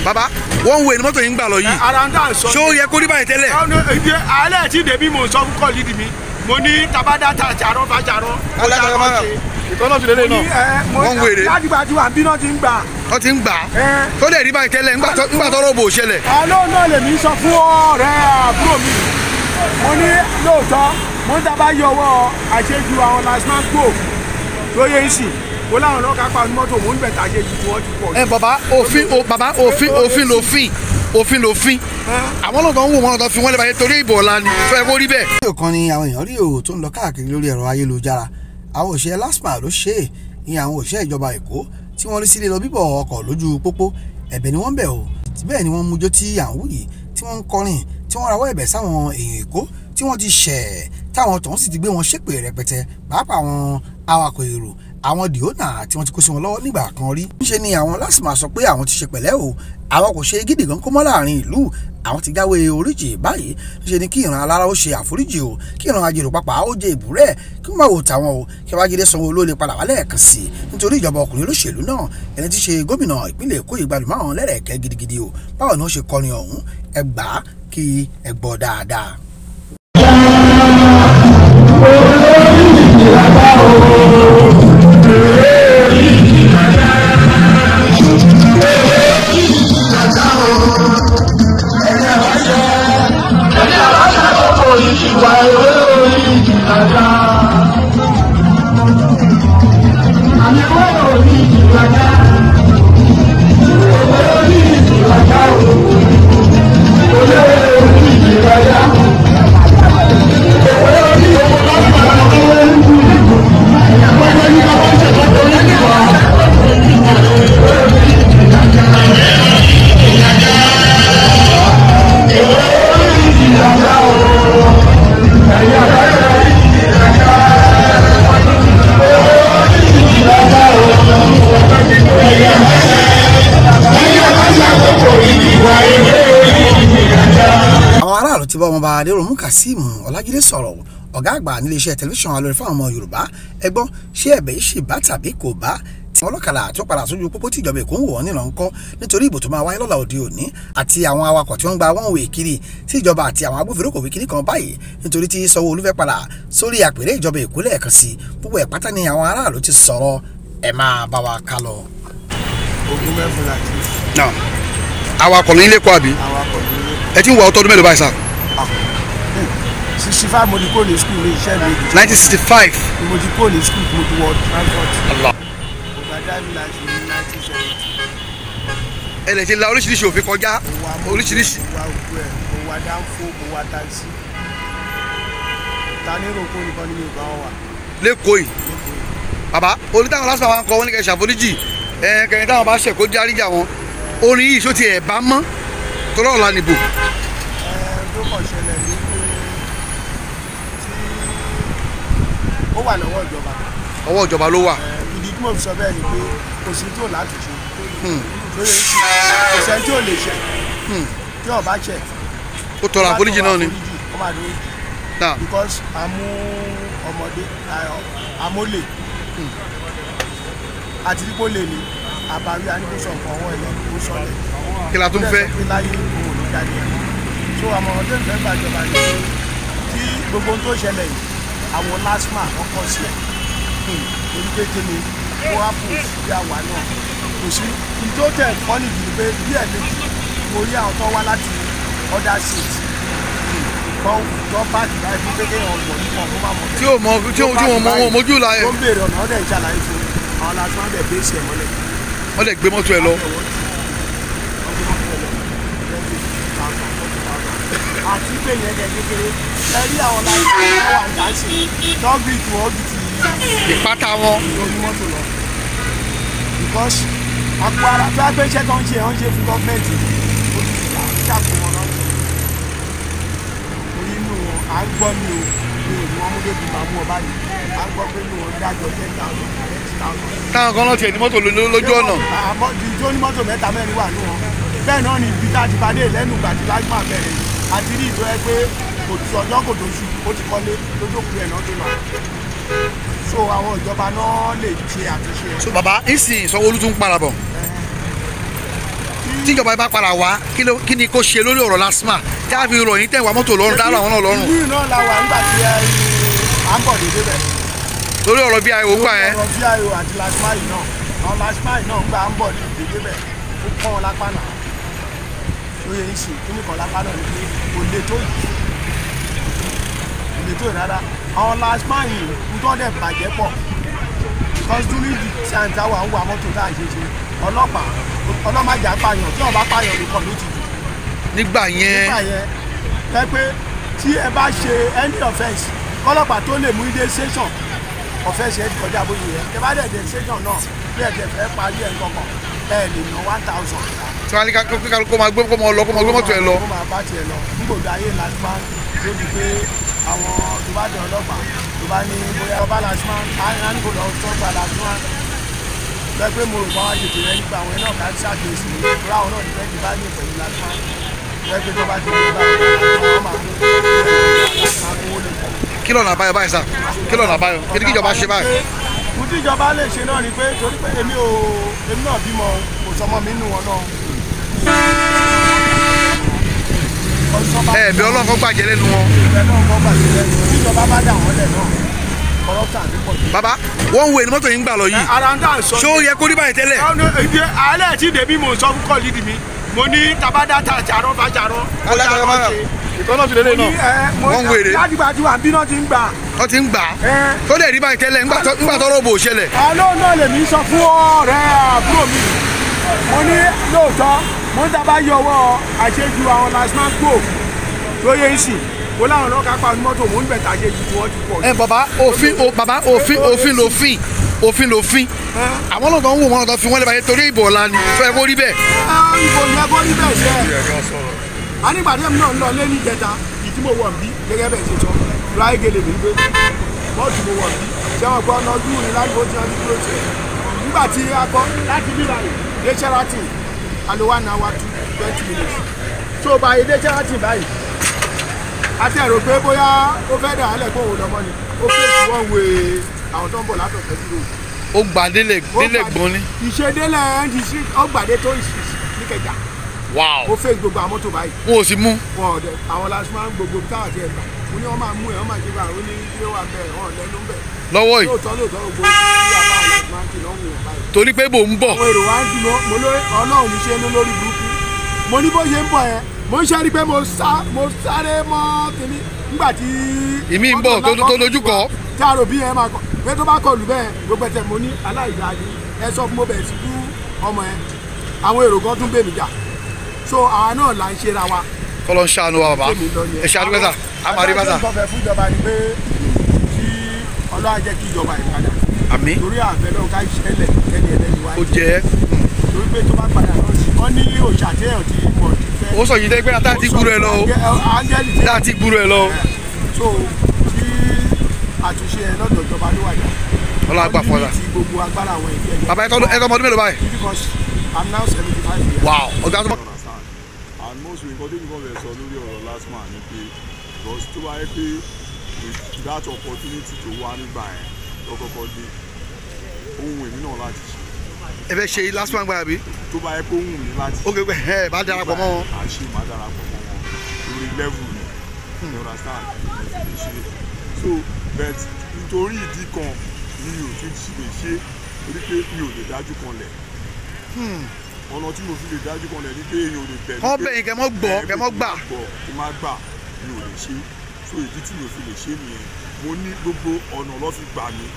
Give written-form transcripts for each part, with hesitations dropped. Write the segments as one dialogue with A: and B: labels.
A: Bàbá wọ́n wo ẹni mọ́tò yìí ń gbà lọ yìí.
B: Ara ń tà sọ.
A: Ṣé ó yẹ kó rí báyìí tẹ́lẹ̀?
B: Alẹ́ tí dèbí mò ń sọ fún kọ́lídì mi. Mo ní tabada ta jàrọ́ fa jàrọ́.
A: Ìkọ́nà ti lélẹ̀ náà. Wọ́n ń wèrè.
B: Láti gbà tí wà bí náà ti ń gbà.
A: Wọ́n ti ń gbà. Tó dẹ̀ rí báyìí tẹ́lẹ̀ ńgbà tọ́rọ̀ bò ṣẹlẹ̀.
B: Ọlọ́run náà lèmi sọ fún ọ̀rẹ́ àbúrò mi. Mo ní lóòótọ́ mo ń dábàá yọ ọwọ́ àṣejù àwọn last man go tó yẹ ń sìn. Mo láwọn náà kápá mọ́tò mò ń bẹ̀tà àṣejù tí wọ́n ti pọ̀.
A: Ẹ bàbá òfin bàbá òfin òfin lòfin òfin lòfin àwọn náà tó ń wò wọn tó fi wọn lè báyìí torí ìbò ọ̀la ni fẹ́ kó rí bẹ́ẹ̀.
C: Fídíò kan ni àwọn èèyàn rí o tó ń lọ káàkiri lórí ẹ̀rọ ayélujára. Àwọn òṣìṣẹ́ LASTMA ló ṣe é ní àwọn òṣìṣẹ́ ìjọba Èkó tí wọ́n rí sílé lọ bíbọ̀ ọkọ̀ lójú pópó. Ẹ̀bẹ̀ ni wọ́n bẹ̀ o, bẹ́ẹ̀ ni wọ́n mú jó tí à ń wù yìí tí wọ́n ń kọrin tí wọ́n rawọ́ ẹ̀bẹ̀ sáwọn èèyàn Èkó tí wọ́n ti ṣẹ̀ táwọn tọ̀hún sì ti gbé wọn ṣépè rẹpẹtẹ, pàápàá àwọn awakọ̀ èrò àwọn dìónà tí wọ́n ti kó sí wọn lọ́wọ́ nígbà kan rí. Ńṣe ni àwọn LASTMA sọ pé àwọn ti ṣe pẹ̀lẹ́ o, àwọn kò ṣe gidi gan kó mọ́ láàrin ìlú, àwọn ti jáwé oríjì báyìí. Ńṣe ni kí ìran alára ó ṣe àforíjì o, kí ìran ajérò pàpà ó jẹ ìbúrẹ́ kí wọ́n máa wò tàwọn o, kí Babájídé Sanwó-Olú lè padà wálẹ̀ kan sí i nítorí ìjọba ọkùnrin olóṣèlú náà ẹni tí ṣe gómìnà ìpínlẹ̀ Èkó yìí gbádùn máwọn lẹ́rẹ̀kẹ́ gidigidi o. Báwo ni ó ṣe kọrin ọ̀hún? Ẹ gbà á kí ẹ gbọ́ dáadáa. Àwọn aráàlú ti bá ọmọọba Adéròmú Kazeem Ọlájídé sọ̀rọ̀, ọ̀gá àgbà níléeṣẹ́ tẹlifíṣàn alórí fáwọn ọmọ Yorùbá. Ẹ gbọ́, ṣé ẹ̀bẹ̀ yìí ṣì bá tàbí kò bá tí àwọn ọlọ́kadà tó padà sójú pópó tí ìjọba Èkó ń wò wọ́n níran ńkọ́ nítorí ìbò tó máa wáyé lọ́la òde òní, àti àwọn awakọ̀ tí wọ́n ń gba one way kiri tí ìjọba àti àwọn agbófinró kò wí kíní kan báyìí nítorí tí Sanwó-Olú fẹ́ padà sórí àpèrè ìjọba Èkó lẹ́ẹ̀kan sí. Gbogbo ẹ̀ pátá ni àwọn aráàlú ti sọ̀rọ̀, ẹ máa bá wa ká lọ.
B: Ogún mẹ́fún láti.
A: Awakọ̀ ní ilé kọ́ àbí?
B: Awakọ̀ ní ilé.
A: Ẹ ti ń wọ ọtọ́dún mélòó báyìí sá?
B: 65 mo ti kó ní school ní iṣẹ́ mi.
A: 1965.
B: Mo ti kó ní school mo ti wọ transport.
A: Allah.
B: Mo gba driving license ní 1970.
A: Ẹ lè ti la oríṣiríṣi òfin kọjá oríṣiríṣi.
B: Mo wa òkú ẹ̀, mo wa dánfó, mo wa taxi. Ta ní rògbò nìkan ni mi ò bá wọn wà.
A: Lẹ́kọ̀ọ́ yìí. Bàbá olùtàwọn LASTMA wa ń kọ wọn ní kẹ́ ṣàforíjì ẹ kẹrin táwọn bá ṣẹ̀ kó járíjà wọn. Orin yìí ṣó ti ẹ̀ bá mọ́ tọ́lọ́ ọ̀la nìbò.
B: Ẹ tó kàn ṣẹlẹ̀ ní pé tí ó wà lọ́wọ́ ìjọba.
A: Ọwọ́ ìjọba ló wà.
B: Ìdí tí mo fi sọ bẹ́ẹ̀ ni pé kò sí tó láti ṣe. Kò sẹ́ni tí ò lè ṣẹ̀. Tí ò bá ṣẹ̀.
A: Ó tọrọ àforíjì náà ni.
B: Ó máa dúró. Because àmú ọmọdé àmólè àti dípò lè ní àbáwí anígbésọ̀ nǹkan ọwọ́ ẹ̀ lọ ó sọlẹ̀.
A: Kí la tún fẹ́?
B: Ó dẹ̀ sọ pé láyé òun ò ní jáde ẹ̀. So àmọ̀ràn tó ń fẹ́ gbàjọba ni pé tí gbogbo ohun tó ṣẹlẹ̀ yìí àwọn LASTMA wọ́n kọ̀ sí ẹ̀. Torí pé kí ni ó wá kù sí àwa náà. Kò sí ní tó tẹ̀ fọ́nì jù ni pé bí ẹ̀ méjì mo rí àwọn tó wá láti other state tó páàkì báyìí fún pé kéèyàn gbọ̀ nípa kó má mọ̀.
A: Tí ò mọ tí ò mọ wọn mojú la ẹ.
B: Ó ń béèrè ọ̀nà ọ̀dẹ̀ ìṣàlàyé fún àwọn LASTMA dẹ̀ bẹ́ẹ̀sì ẹ̀ mọ́lẹ̀.
A: Wọ́n lè gbé mọ́tò ẹ lọ.
B: Àti pé yẹn kẹ kékeré ẹ rí àwọn LASTMA wà ń dáṣe tọ́gbì tí wọ́n ju ti
A: ìpátá wọn.
B: Lórí mọ́tò lọ. Because àpò ara tó ẹgbẹ́ iṣẹ́ tó ń ṣe ń ṣe fún gọ́ọ̀mẹ̀ntì ó ti ti ṣàkóso wọn náà. Torí inú wọn à ń gbọ́ mi ò mi ò ní wọ́n mú débi máa mú ọ báyìí à ń gbọ́ pé inú wọn dájọ́ 10,000 20,000.
A: Táwọn kan náà tiẹ̀ ní mọ́tò lójú ọ̀nà.
B: Àmọ́ tó ní mọ́tò mẹ́ta mẹ́rin wà nù wọn. Bẹ́ẹ̀ náà ni ibi tá a ti padé lẹ́nu ìgbà tí LASTMA bẹ̀rẹ̀ àti rí ìtọ́ ẹ pé kò tó ọjọ́ kò tó ṣù ó ti kọ́lé lójú òkú ẹ̀ náà tó lọ. So àwọn ìjọba náà lè ṣe àtúnṣe.
A: So bàbá ìsìn Sanwó-Olú tún padà bọ̀.
B: Tí
A: Tíjọba bá padà wá, kí ni kó ṣe lórí ọ̀rọ̀ LASTMA tí a fi ròyìn tẹ̀ wá mọ́tò lọ́rùn dáhùn àwọn náà lọ́rùn.
B: Ìlú náà la wà nígbà tí à ń bọ̀ dédé bẹ̀.
A: Lórí ọ̀rọ̀ VIO gbà yẹn.
B: Lórí ọ̀rọ̀ VIO àti LASTMA yìí náà, àwọn LASTMA yìí náà gbà ń bọ̀ dédé bẹ̀, ó kọ́ wọn lápá náà. Lóye ń sìn kíní kan lápá náà ni pé kò le tó yìí, kò le tó yìí rárá. Àwọn LASTMA yìí ń tọ́ dẹ̀ bàjẹ́ pọ̀. Because during the time táwa ń wa mọ́tò tá à ń ṣe ṣe, ọlọ́pàá ọlọ́màjà pààyàn, tí wọ́n bá pààyàn nìkan ló ti jù.
A: Nígbà yẹn.
B: Nígbà yẹn pé pé tí ẹ bá ṣe any offence, kọ́lọ́pàá tó lè mú ilé station offence ẹ ti kọjá bóyá yẹn. Tẹ bá dẹ̀ dé station náà bí ẹ tẹ fẹ́ parí ẹ̀ nǹkankan, ẹ lè ná 1,000.
A: Tí wọ́n á ní kó máa gbé kó máa lọ kó máa gbé mọ́tò ẹ lọ.
B: Kó máa bá tiẹ̀ lọ. Nígbòdo ayé LASTMA ló di pé àwọn tó bá dé ọlọ́pàá tó bá ní bóyá ọba LASTMA á ní kó lọ sọ́gbà LASTMA. Bẹ́ẹ̀ pé mo rò bá wá tètè rẹ nípa àwọn náà ká ṣàkíyèsí ní ìtura àwọn náà ní fẹ́ẹ́ di bá ní pẹ̀lú LASTMA. Bẹ́ẹ̀ pé tó bá ti dé bá wọn máa mú owó lè pọ̀.
A: Kí lọ́nà àbáyọ báyìí sà? Kí lọ́nà àbáyọ? Kí ni kíjọba ṣe báyìí?
B: Mo tí ìjọba lè ṣe náà ni pé torí pé èmi náà bímọ, kò sọmọ mi nù wọn náà.
A: Ẹ bí Ọlọ́run kó gbàjẹ́ lẹ́nu wọn.
B: Ìbẹ̀ náà kó gbàjẹ́ lẹ́nu wọn. Tíjọba bá dà wọ́n lẹ̀ náà, corruption àti pọ̀ jù.
A: Bàbá, wọ́n ń wo ẹni mọ́tò yìí ń gbà lọ yìí.
B: Ara ń dà sọ.
A: Ṣé ó yẹ kó rí báyìí tẹ́lẹ̀?
B: Alẹ́ tí dèbí mò ń sọ fún kọ́lídì mi, mo ní tabada ta jàrọ́ fa jàrọ́.
A: Ìkọ́nà ti lélẹ̀ náà. Wọ́n ń wo èrè.
B: Láti gbà tí wà bí náà ti ń gbà.
A: Wọ́n ti ń gbà. Tó dẹ̀ rí báyìí tẹ́lẹ̀ ńgbà tọ́rọ̀ bò ṣẹlẹ̀.
B: Ọlọ́run náà lèmi sọ fún ọ̀rẹ́ àbúrò mi. Mo ní lóòótọ́, mo ń dábàá yọ ọwọ́ àṣejù àwọn LASTMA gbò lóye ń sìn. Mo láwọn náà kápá mọ́tò, mò ń bẹ̀tà àṣejù tí wọ́n ti pọ̀.
A: Ẹ bàbá, òfin bàbá òfin òfin lòfin òfin lòfin. Àwọn náà tó ń wò wọn tó fi wọ́n lè báyìí torí ìbò ọ̀la ni fẹ́ kó rí bẹ́ẹ̀.
B: Ìbò yẹ kó rí bẹ́ẹ̀ ṣe. A ní ìpàdé mi náà ń lọ lé ní ìjẹta, ìdí mo wọ̀ ń bí gẹ́gẹ́ bẹ́ẹ̀ ṣe sọ. Ráìgè lè mí gbé. Bọ́ọ̀sì mo wọ̀ ń bí. Ṣé wọn gbọ́ ọ̀nà ojú ìrìn láti bó ti wọn dúró ṣe? Nígbà tí a kọ́ láti bí báyìí dé Sheraton, a lo 1 hour 20 minutes. So báyìí dé Sheraton báyìí, a ti rò pé bóyá ó fẹ́ dà á lẹ̀ kó òun lọ́mọ ni. Ó fèsì wọ́n wé àwọn tó ń bọ̀ látọ̀fẹ́ dúró.
A: Ó gbà délẹ̀ délẹ̀ gbọ́n ni.
B: Ìṣedélẹ̀ NDC ó gbàdé tó ìṣiṣ níkẹjà.
A: Wow.
B: Ó fèsì gbogbo àwọn mọ́tò báyìí.
A: Wọn ò sì mú.
B: Wọn ò dẹ àwọn LASTMA gbogbo táwọn àti ẹgbà. Mo ní wọ́n máa mú ẹ̀ wọ́n máa ṣe bá àwọn ní kí ló wà bẹ́ẹ̀ wọ́n lẹ́nu bẹ́ẹ̀.
A: Lọ́wọ́ yìí.
B: Lóòótọ́ lóòótọ́ gbogbo tí a bá àwọn LASTMA ti lọ́wọ́ wọn báyìí.
A: Torí pé bò ń bọ̀.
B: Àwọn èrò wa ń dùn mo lórí Ọlọ́run ní ṣe lórí burúkú. Mo ní bó ṣe ń bọ̀ yẹn, mo ń ṣe rí pé mo sáré mọ́ kínní nígbà tí.
A: Ìmí ń bọ̀ tó dojú kọ.
B: Tí a rò bí yẹn máa kọ pé tó bá kọlù bẹ́ẹ̀ gbogbo ẹ̀tẹ̀ mo ní aláìdáa ni ẹ sọ fún mo bẹ̀rẹ̀ sí kú ọmọ yẹn. Àwọn èrò kan tún bẹ̀ mí jà. So àwa náà là ń ṣe ra wa.
A: Kọ́lọ́ ń ṣàánú wa bàbá. Ẹ ṣe àdúgbò sà, a máa rí bá sà.
B: Àwọn akẹ́kọ̀ọ́ fún ìjọba ni pé kí Ọlọ́run jẹ́ kí ìjọba yìí padà.
A: Àmín.
B: Torí àfẹ́ náà ká ṣẹlẹ̀ kẹ́ni ẹlẹ́ni wá.
A: Ó jẹ́.
B: Torí pé tó bá padà lọ sí, wọ́n ní òòṣà téèyàn ti mọ̀ ti fẹ́.
A: Ó sọ yìí dẹ́ pé ata ti gbúrò ẹ lọ. Tá ti gbúrò ẹ lọ.
B: So kí àtúnṣe ẹ lọ́dọ̀ ìjọba ló wà dá.
A: Ọlọ́run á gbà fún ọ sà.
B: Gbogbo agbára àwọn ìfẹ́.
A: Bàbá ẹ tọ́ ọmọ ọdún mélòó báyìí?
B: Because I'm now 75 years.
A: Wow. Ọ̀gá tó.
D: And most nǹkan tí nǹkan fẹ́ sọ lórí ọ̀rọ̀ LASTMA ni pé because tó bá yẹ pé with that opportunity tó wá nígbà yẹn lọ́kọ́kọ́ dé, ohun èmi náà láti ṣe.
A: Ẹ fẹ́ ṣe LASTMA gbà bí?
D: Tó bá yẹ pé ohun mi láti ṣe.
A: Ok ẹ bá darapọ̀ mọ́ wọn.
D: À ṣe máa darapọ̀ mọ́ wọn lórí level mi, you understand? Ẹ fi lè ṣe. So but nítorí ìdí kan mi ò tún ṣe lè ṣe torí pé mi ò lè dájú kanlẹ̀. Ọ̀nà tí mo fi lè dájú kanlẹ̀ ni pé èèyàn ò lè bẹ̀ mí.
A: Kọ́ bẹ̀yìn kẹ́ mọ́ gbọ́ kẹ́ mọ́ gbà.
D: Kí má gbà mi ò lè ṣe. So ìdí tí mi ò fi lè ṣe nìyẹn. Mo ní gbogbo ọ̀nà ló fi gbà mí.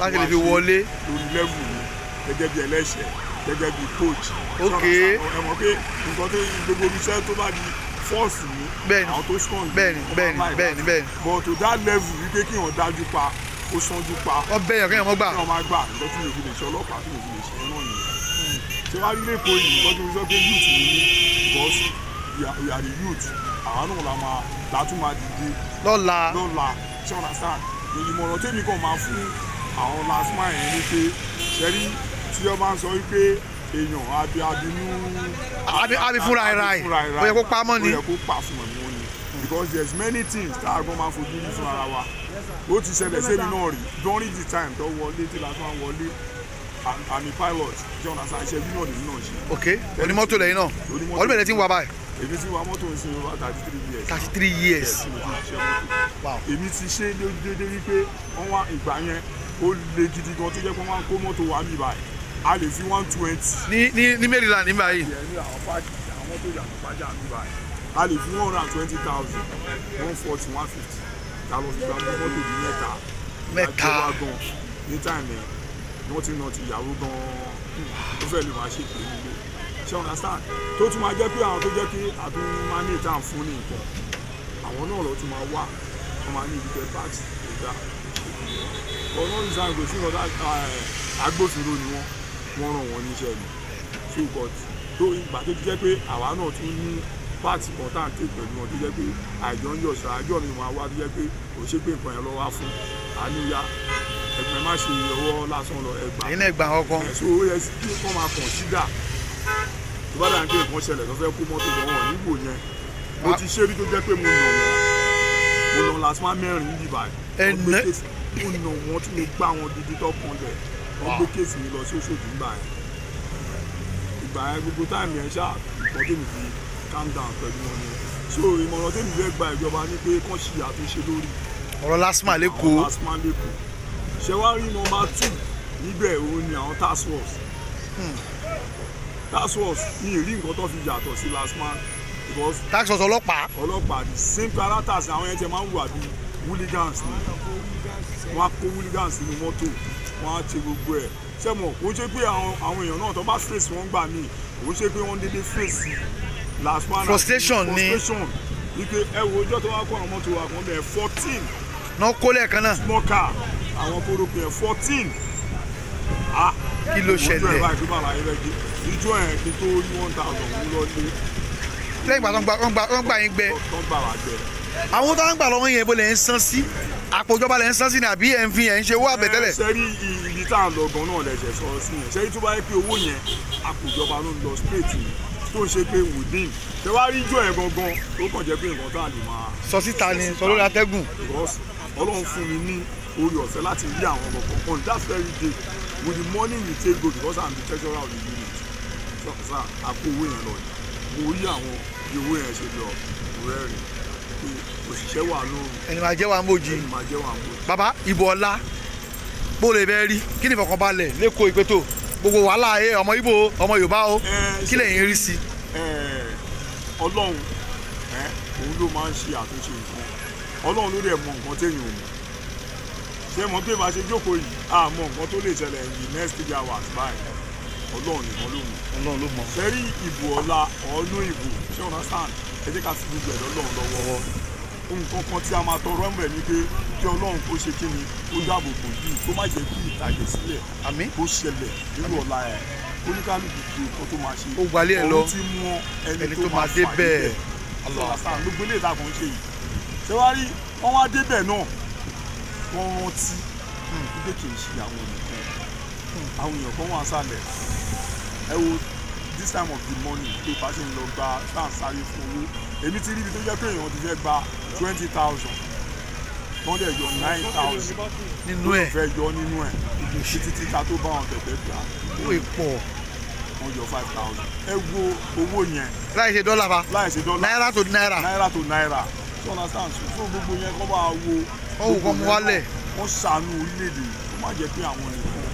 A: Láti lè fi wọlé.
D: Lórí level mi gẹ́gẹ́ bí ẹlẹ́ṣẹ̀ gẹ́gẹ́ bí coach.
A: Ok.
D: Ẹ mọ̀ pé nǹkan tó gbogbo iṣẹ́ tó bá di force mi.
A: Bẹ́ẹ̀ni
D: àwọn tó strong.
A: Bẹ́ẹ̀ni bẹ́ẹ̀ni bẹ́ẹ̀ni bẹ́ẹ̀ni.
D: But to that level wípé kí wọ́n dájú pa ó sanjú pa.
A: Wọ́n bẹ̀yàn kéèyàn mọ́ gbà.
D: Kí wọ́n má gbà nǹkan tí mi ò fi lè ṣe ọlọ́pàá tí mi ò fi lè ṣe náà nìyẹn. Ṣé wàá rí lẹ́kọ̀ọ́ yìí nǹkan tí mo sọ pé youth ni mí because we are the youth. Àwa náà la máa la tún máa dìde.
A: Lọ́la.
D: Lọ́la ṣé understand? Ìmọ̀ràn tèmi kàn máa fún àwọn LASTMA yẹn ni pé ṣẹ́rí tí wọ́n máa ń sọ wípé èèyàn abi abinú.
A: Abi fúnra ẹ̀ ra ẹ̀ ó yẹ kó pa mọ́ ni.
D: Ó yẹ kó pa fún ẹ̀ mọ́ ni because there is many things tá a gbọ́n máa fojú rí fún ara wa. Ó ti ṣẹlẹ̀ sẹ́mi náà rí during the time tó wọlé tí LASTMA wọlé I'm a pilot. Ṣé ọ̀nà sáà iṣẹ́ union lèmi náà ṣe.
A: Ok, onímọ́tò lẹ́yìn náà. Ọdún mẹ́rin tí ń wá báyìí.
D: Èmi ti wa mọ́tò ń sin over 33 years.
A: 33 years.
D: Èmi ti ṣe déédéé wípé wọ́n wá ìgbà yẹn ó le gidi gan tó jẹ́ pé wọ́n wá ń kó mọ́tò wa mi báyìí. A lè fi 120.
A: Ní Maryland ní báyìí.
D: Ní àwọn páàkì àwọn mọ́tò yàtọ̀ pàjá mi báyìí. A lè fi 120,000, 140, 150. Ta lọ fi gba mọ́tò bí mẹ́ta.
A: Mẹ́ta.
D: Àjọ wa gan ní táìmù yẹn wọ́n ti nà ti ìyàwó gan-an ó fẹ́ lè máa ṣe pé nílé. Ṣé understand? Tó tún máa jẹ́ pé àwọn tó jẹ́ pé àtún máa ní ìta fún ní nǹkan àwọn náà lọ tún máa wá wọ́n máa ní ibi tẹ báàgì tó dá ọ̀nà ìsàn kò sí nǹkan agbófinró ni wọ́n ràn wọ́n níṣẹ́ ni. So but tó ìgbà tó ti jẹ́ pé àwa náà tún ní pààtì kan tá à ń tè pẹ̀lú wọn tó jẹ́ pé àìjọ ń yọ̀ṣọ́ àjọ mi máa wá tó jẹ́ pé kò ṣe pé nǹkan yẹn lọ wá fún àníyá ẹgbẹ́ má ṣe ọwọ́ lásán lọ ẹgbà.
A: Ẹ̀yin náà gbà ọkàn.
D: So ó yẹ kí wọ́n máa consider tó bá dà ní pé nǹkan ṣẹlẹ̀ tó fẹ́ kó mọ́tò lọ wọn níwò yẹn. Mo ti ṣe rí tó jẹ́ pé mo nà wọ́n, mo nà lásán mẹ́rin níbi báyìí. Mo nà wọ́n tí mo gbá wọn gidi tó kan lẹ̀, wọ́n gbé kéèsì mi lọ sí Òṣòdì nígbà yẹn. Ìgbà yẹn gbogbo táìmù yẹn ṣá nǹkan tèmi fi calm down pẹ̀lú wọn ni. So ìmọ̀ràn tèmi fẹ́ gba ìjọba ni pé kán ṣe àtúnṣe lórí
A: ọ̀rọ̀ LASTMA lẹ́kọ̀ọ́.
D: LASTMA lẹ́kọ̀ọ́. Ṣé wàá rí nọ́mbà 2 níbẹ̀ òun ni àwọn task force. Task force ní ìrí nǹkan tó fi yàtọ̀ sí LASTMA because
A: task force ọlọ́pàá.
D: Ọlọ́pàá the same characters àwọn yẹn ti máa ń wà bí hooligans ni. Wọ́n á kó hooligans nínú mọ́tò, wọ́n á ṣe gbogbo ẹ̀. Ṣé mo kò ṣe pé àwọn èèyàn náà tó bá face wọn gbà míì kò ṣe pé wọ́n dédé face LASTMA.
A: Frustration ni.
D: Frustration wípé ẹ wo ọjọ́ tó wá kó àwọn mọ́tò wa kan bẹ̀ 14.
A: Náà kó lẹ́ẹ̀kan náà.
D: Small car àwọn kórópè ẹ̀ 14.
A: Kí ló ṣẹlẹ̀?
D: Ìjọ ẹ̀ kí tó rí 1,000 mú lọ lé.
A: Lẹ́yìn ìgbà tó ń gbà yín gbẹ.
D: Tó ń gbà wá gbẹ.
A: Àwọn tó ń gbà lọ́wọ́ yẹn bó lẹ̀ ń san sí? Àpò ìjọba lẹ̀ ń san sí ni àbí ẹ̀ ń fi ẹ̀ ń ṣe owó àbẹ̀tẹ́lẹ̀?
D: Ṣé rí ibi tá à ń lọ gan náà lẹ̀ṣẹ̀ sọ sí yẹn. Ṣé rí tó bá yẹ pé owó yẹn àpò ìjọba ló ń lọ straight ni tó ń ṣe pé within. Ṣé wàá rí ìjọ yẹn gangan tó kàn jẹ́ pé nǹkan tá à lè máa.
A: Sọ síta ni sọ lórí atẹ́gùn.
D: Because Ọlọ́run fún mi ní oore ọ̀fẹ́ láti rí àwọn ọkọ̀ on that very day with the money we take go because I'm the treasurer of the unit. So sir, àpò owó yẹn lọ mo rí àwọn bí owó yẹn ṣe lọ rẹ́rìn pé òṣìṣẹ́ wà lóru.
A: Ẹni máa jẹ́ wà ń bòjì.
D: Ẹni máa jẹ́ wà ń bòjì.
A: Bàbá ìbò ọ̀la bó lè bẹ́ẹ̀ rí kí ni ìfọ̀kànbalẹ̀ lẹ́kọ̀ọ́ ìpẹ́tò gbogbo wàhálà ẹ ọmọ Ìgbò ọmọ Yorùbá o kí lẹ̀yin rí sí.
D: Ọlọ́run òun ló máa ń ṣe àtúnṣe nǹkan. Ọlọ́run ló dẹ̀ mọ nǹkan téèyàn ò mọ̀. Ṣé mọ̀ pé bá ṣe jókòó yìí a mọ nǹkan tó lè ṣẹlẹ̀ in the next 3 hours báyìí. Ọlọ́run nìkan ló mọ̀.
A: Ọlọ́run ló mọ̀.
D: Ṣé rí ìbò ọ̀la ọ̀ọ́nú ìbò ṣé understand ẹ jẹ́ ká fi gbogbo ẹ̀ lọ́lọ́run lọ́wọ́. Nǹkan kan tí a máa tọrọ ń bẹ̀ ni pé kí Ọlọ́run kó ṣe kí ni kó dáàbò bò yìí kó má jẹ́ kí ìtàgé sílẹ̀
A: Àmín.
D: kó ṣẹlẹ̀ nínú ọ̀la ẹ̀ oníkálukú ju nǹkan tó máa ṣe.
A: Ó gbalẹ̀ ẹ̀ lọ.
D: Ọ̀run ti mú ẹni tó máa dé bẹ́ẹ̀. Gbogbo ilé ìtàkùn ṣe yìí. Ṣé wàá rí wọ́n wá débẹ̀ náà wọ́n rántí pé kì í ṣe àwọn nìkan àwọn èèyàn kan wà sálẹ̀ ẹ wo this time of the morning pé bá ṣe ń lọ gba tá à ń sáré fún owó èmi ti rí ibi tó jẹ́ pé èèyàn ti fẹ́ gba 20,000 wọ́n dẹ̀ yọ 9,000
A: nínú ẹ̀
D: fẹ́ yọ nínú ẹ̀ títí títa tó bá wọn bẹ̀bẹ̀ gbà
A: owó ìpọ̀
D: wọ́n yọ 5,000 ẹ wo owó yẹn
A: láì ṣe dọ́là fa
D: láì ṣe dọ́là
A: náírà tó náírà
D: náírà tó náírà ṣé understand so gbogbo yẹn kọ́ bá wo
A: wọ́n wò kọ́ mu wálẹ̀
D: wọ́n ṣàánú orílẹ̀-èdè kó má jẹ́ pé àwọn nìkan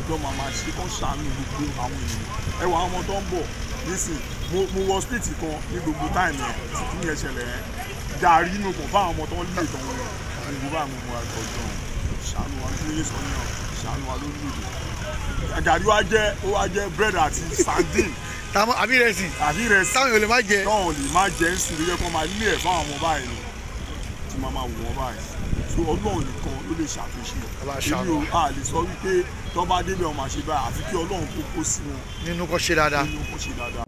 D: lọ́ máa máa ṣe kán ṣàánú gbogbo àwọn ènìyàn ẹ wọ àwọn ọmọ tó ń bọ̀ nísìn mo wọ street kan ní gbogbo táìmù yẹn títí yẹn ṣẹlẹ̀ yẹn gàrí inú kan fáwọn ọmọ tó ń lè tán wọn gbogbo bá àwọn ọmọ ọjọ́ ṣàánú wa ní iye sọ ní ọ ṣàánú wa lórílẹ̀-èdè gàrí wa jẹ́ ó wa jẹ́ bread àti sardine
A: àbí ìrẹsì
D: táwọn
A: èèyàn lè má jẹ
D: táwọn lè má jẹ ń sùn ló yẹ kó máa lé ẹ̀ fáwọn ọmọ báyìí ni tí máa máa wò wọ́n báyìí so Ọlọ́run nìkan ló lè ṣàtúnṣe èmi ò a lè sọ wípé tó bá débẹ̀ wọn máa ṣe báyìí àfi kí Ọlọ́run kó kó sí wọn
A: nínú kó ṣe dáadáa
D: nínú kó ṣe dáadáa.